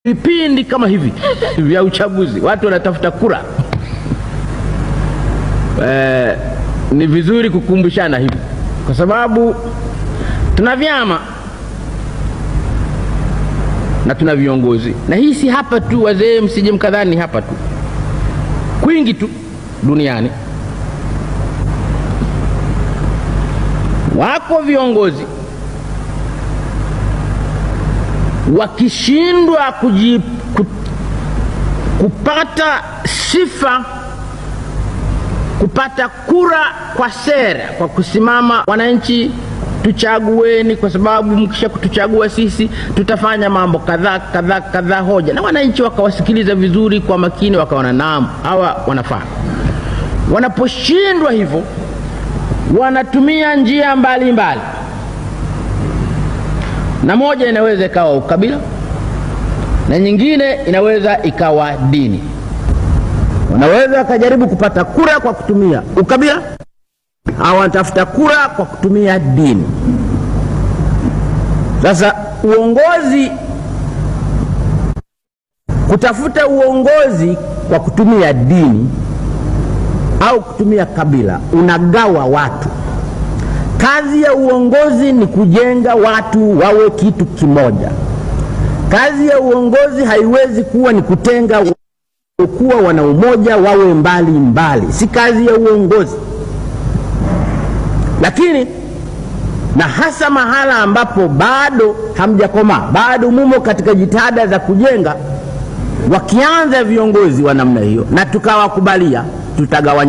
Vipindi kama hivi vya uchaguzi, watu wanatafuta kura. Ni vizuri kukumbushana hivi, kwa sababu tuna vyama na tuna viongozi, na hii si hapa tu, wazee msije mkadhani hapa tu, kwingi tu duniani wako viongozi wakishindwa kupata sifa, kupata kura kwa sera, kwa kusimama wananchi tuchagueni, kwa sababu mkisha kutuchagua sisi tutafanya mambo kadhaa kadhaa kadhaa, hoja, na wananchi wakawasikiliza vizuri kwa makini, wakaona naam, hawa wanafaa. Wanaposhindwa hivyo, wanatumia njia mbalimbali, na moja inaweza ikawa ukabila na nyingine inaweza ikawa dini. Wanaweza wakajaribu kupata kura kwa kutumia ukabila au wanatafuta kura kwa kutumia dini. Sasa uongozi, kutafuta uongozi kwa kutumia dini au kutumia kabila, unagawa watu. Kazi ya uongozi ni kujenga watu wawe kitu kimoja. Kazi ya uongozi haiwezi kuwa ni kutenga kuwa wana umoja wawe mbali mbali. Si kazi ya uongozi. Lakini na hasa mahala ambapo bado hamjakomaa, bado mumo katika jitihada za kujenga, wakianza viongozi wa namna hiyo na tukawakubalia, tutagawanya.